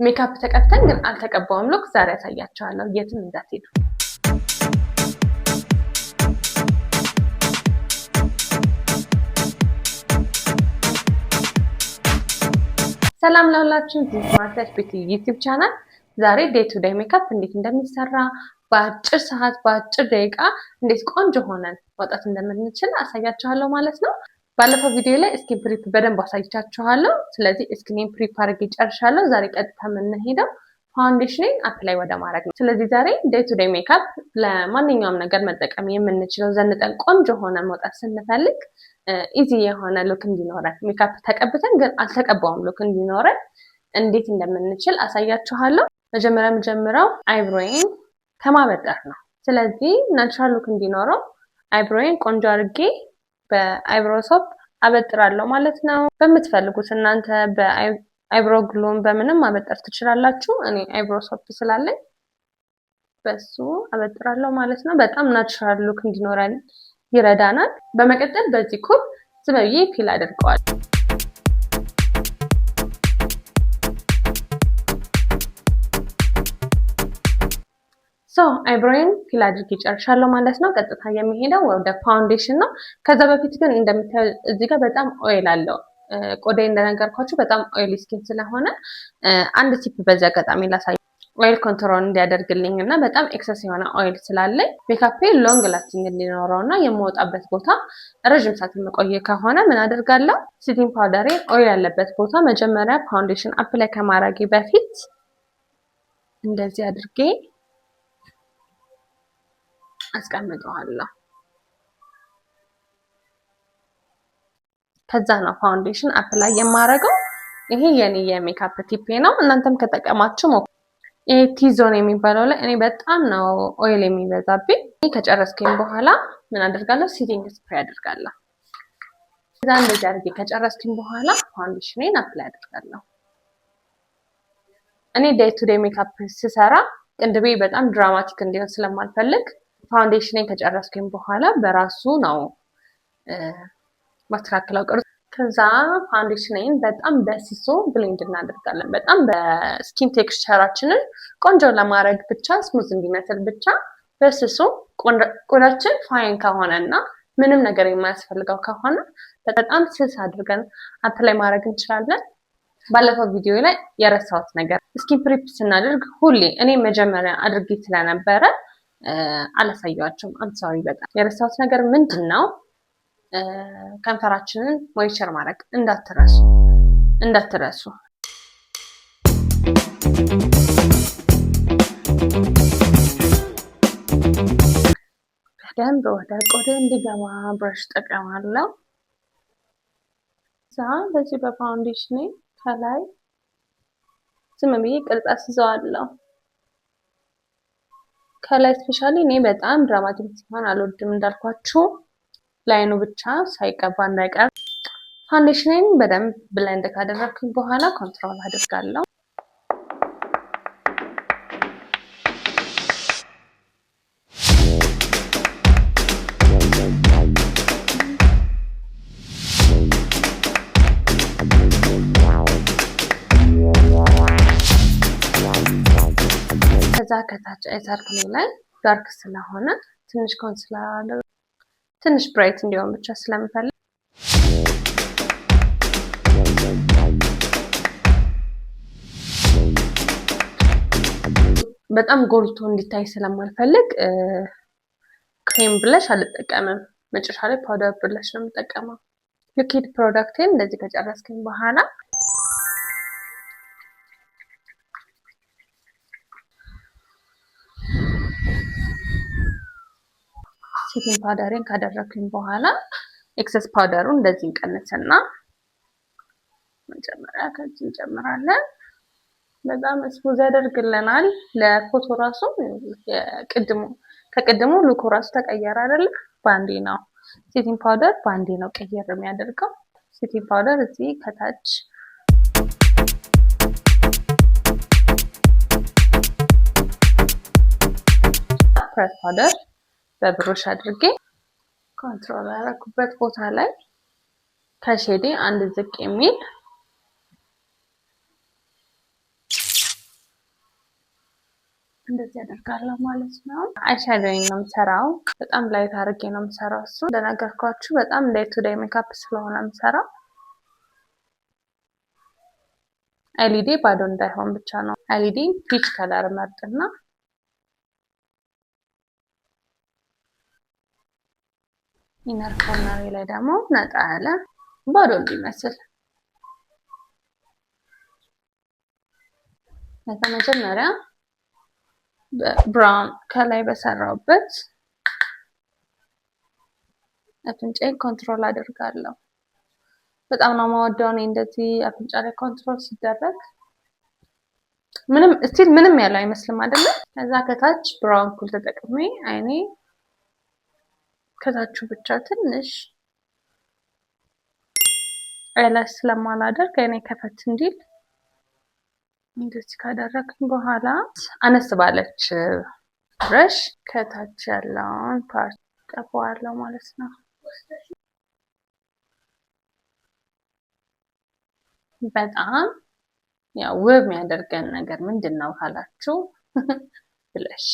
ሜካፕ ተቀብተን ግን አልተቀባውም look ዛሬ ያሳያችኋለሁ። የትም እንዳትሄዱ። ሰላም ለሁላችሁ፣ this is ማርታች Beauty YouTube channel። ዛሬ day to day makeup እንዴት እንደሚሰራ፣ በአጭር ሰዓት በአጭር ደቂቃ እንዴት ቆንጆ ሆነን መውጣት እንደምንችል አሳያችኋለሁ ማለት ነው። ባለፈው ቪዲዮ ላይ skin prep በደንብ አሳይቻችኋለሁ። ስለዚህ skin prep አድርጌ ጨርሻለሁ። ዛሬ ቀጥታ የምንሄደው foundation ን apply ወደ ማድረግ ነው። ስለዚህ ዛሬ day to day makeup ለማንኛውም ነገር መጠቀም የምንችለው፣ ዘንጠን ቆንጆ ሆነን መውጣት ስንፈልግ easy የሆነ look እንዲኖረን፣ ሜካፕ ተቀብተን ግን አልተቀባውም look እንዲኖረን እንዴት እንደምንችል አሳያችኋለሁ። መጀመሪያ የምጀምረው eyebrow ዬን ከማበጠር ነው። ስለዚህ natural look እንዲኖረው eyebrow ዬን ቆንጆ አድርጌ በ eyebrow soap አበጥራለሁ ማለት ነው። በምትፈልጉት እናንተ በ eyebrow glue ም በምንም ማበጠር ትችላላችሁ። እኔ eyebrow soap ስላለኝ በሱ አበጥራለሁ ማለት ነው። በጣም natural look እንዲኖረን ይረዳናል። በመቀጠል በዚህ ኩል ዝም ብዬ fill አድርገዋል። So eyebrow ዬን fill አድርጌ ጨርሻለሁ ማለት ነው። ቀጥታ የሚሄደው ወደ foundation ነው። ከዛ በፊት ግን እንደምታዩ እዚህ ጋር በጣም oil አለው። ቆዳዬ እንደነገርኳችሁ በጣም oily skin ስለሆነ አንድ tip በዚህ አጋጣሚ ላሳይ። Oil control እንዲያደርግልኝ እና በጣም excess የሆነ oil ስላለኝ makeup ኤ long lasting እንዲኖረው እና የምወጣበት ቦታ ረዥም ሰዓት የምቆይ ከሆነ ምን አደርጋለሁ? Setting powder ኤ oil ያለበት ቦታ መጀመሪያ foundation apply ከማድረጌ በፊት እንደዚህ አድርጌ አስቀምጠዋለሁ። ከዛ ነው foundation apply የማደርገው። ይሄ የኔ የ makeup tip ኤ ነው። እናንተም ከጠቀማችሁ ሞክሩ። ይሄ T-zone የሚባለው ላይ እኔ በጣም ነው oil የሚበዛብኝ። ከጨረስኩኝ በኋላ ምን አደርጋለሁ? Setting spray አደርጋለሁ። ከዛ እንደዚህ አድርጌ ከጨረስኩኝ በኋላ foundation ኔን apply አደርጋለሁ። እኔ day to day makeup ስሰራ ቅንድቤ በጣም dramatic እንዲሆን ስለማልፈልግ foundation ኔን ከጨረስኩኝ በኋላ በራሱ ነው ማስተካከለው ቅርጽ። ከዛ foundation ኔን በጣም በስሱ blend እናደርጋለን። በጣም በ skin texture ኣችንን ቆንጆ ለማድረግ ብቻ፣ smooth እንዲመስል ብቻ በስሱ። ቆዳችን fine ከሆነ እና ምንም ነገር የማያስፈልገው ከሆነ በጣም ስስ አድርገን apply ማድረግ እንችላለን። ባለፈው ቪዲዮ ላይ የረሳሁት ነገር፣ skin prep ስናደርግ ሁሌ እኔ መጀመሪያ አድርጌ ስለነበረ አላሳየኋችሁም። I'm sorry፣ በጣም የረሳሁት ነገር ምንድን ነው? ከንፈራችንን moisture ማድረግ እንዳትረሱ እንዳትረሱ። በደንብ ወደ ቆዳ እንዲገባ brush ጠቀማለሁ። እዛ በዚህ በ foundation ኔ ከላይ ዝም ብዬ ቅርጽ አስይዘዋለሁ። ከላይ especially እኔ በጣም dramatic ሲሆን አልወድም፣ እንዳልኳችሁ line ኑ ብቻ ሳይቀባ እንዳይቀር። Foundation ኔን በደንብ blend ካደረግኩኝ በኋላ contour አድርጋለሁ። ከዛ ከታች eye circle ላይ dark ስለሆነ ትንሽ concealer፣ ትንሽ bright እንዲሆን ብቻ ስለምፈልግ፣ በጣም ጎልቶ እንዲታይ ስለማልፈልግ cream blush አልጠቀምም። መጨረሻ ላይ powder blush ነው የምጠቀመው። Liquid product ኤን እንደዚህ ከጨረስኩኝ በኋላ setting powder ኤን ካደረግኩኝ በኋላ excess powder ኡ እንደዚህ እንቀንስና መጀመሪያ ከዚህ እንጨምራለን። በጣም smooth ያደርግልናል። ለፎቶ ራሱ ከቅድሙ look ኡ ራሱ ተቀየረ አይደለ? ባንዴ ነው። Setting powder ባንዴ ነው ቀየር የሚያደርገው። Setting powder እዚህ ከታች፣ press powder በብሩሽ አድርጌ contour ያደረኩበት ቦታ ላይ ከ shade ኤ አንድ ዝቅ የሚል እንደዚህ ያደርጋለሁ ማለት ነው። Eyeshadow ን ነው የምሰራው። በጣም light አድርጌ ነው የምሰራው። እሱ እንደነገርኳችሁ በጣም day to day makeup ስለሆነ የምሰራው eyelid ኤ ባዶ እንዳይሆን ብቻ ነው። Eyelid ኤ peach color መርጥና inner corner ኤ ላይ ደግሞ ነጣ ያለ ባዶ እንዲመስል። ከዛ መጀመሪያ brown ከላይ በሰራውበት አፍንጫዬን contour አደርጋለሁ። በጣም ነው የምወደው እኔ እንደዚህ አፍንጫ ላይ contour ሲደረግ። ምንም still ምንም ያለው አይመስልም አይደለም። ከዛ ከታች brown ኩል ተጠቅሜ አይኔ ከታቹ ብቻ ትንሽ eyelash ስለማላደርግ አይኔ ከፈት እንዲል እንደዚህ ካደረግን በኋላ አነስ ባለች brush ከታች ያለውን part ቀባዋለሁ ማለት ነው። በጣም ያው ውብ የሚያደርገን ነገር ምንድን ነው ካላችሁ blush።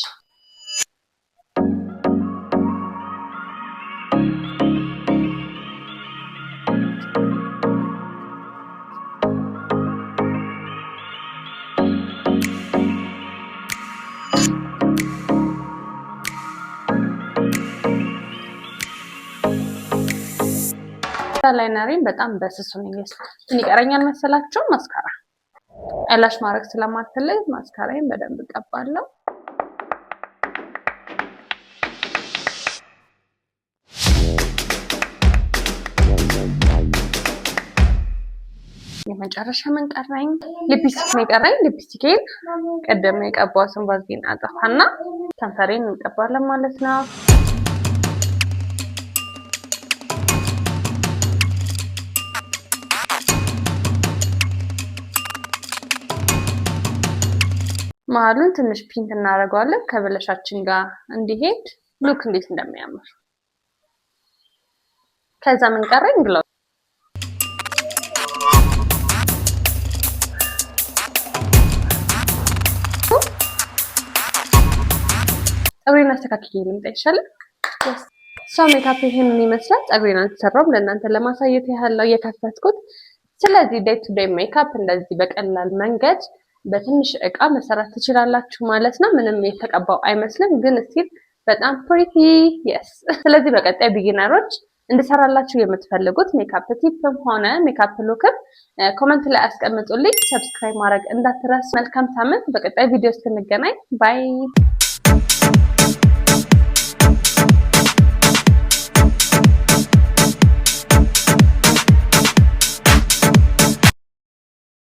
Liner ኤን በጣም በስሱ ነው። ምን ይቀረኛል መሰላችሁ? Mascara። Eyelash ማድረግ ስለማልፈልግ mascara ዬን በደንብ እቀባለሁ። የመጨረሻ ምን ቀረኝ? ሊፕስቲክ ነው የቀረኝ። ሊፕስቲኬን ቀደም የቀባሁትን ቫዝሊን አጠፋና ከንፈሬን እንቀባለን ማለት ነው። መሀሉን ትንሽ pink እናደርገዋለን ከ blush ኣችን ጋር እንዲሄድ። Look እንዴት እንደሚያምር። ከዛ ምን ቀረኝ? Gloss። ፀጉሬን አስተካክዬ ልምጣ ይሻላል። So makeup ይሄንን ይመስላል። ፀጉሬን አልተሰራውም፣ ለእናንተ ለማሳየት ያህል ነው የከፈትኩት። ስለዚህ day to day makeup እንደዚህ በቀላል መንገድ በትንሽ እቃ መሰራት ትችላላችሁ ማለት ነው። ምንም የተቀባው አይመስልም፣ ግን still በጣም pretty, yes። ስለዚህ በቀጣይ beginner ኦች እንድሰራላችሁ የምትፈልጉት makeup tip ም ሆነ makeup look ም comment ላይ አስቀምጡልኝ። Subscribe ማድረግ እንዳትረሱ። መልካም ሳምንት። በቀጣይ ቪዲዮ እስክንገናኝ bye።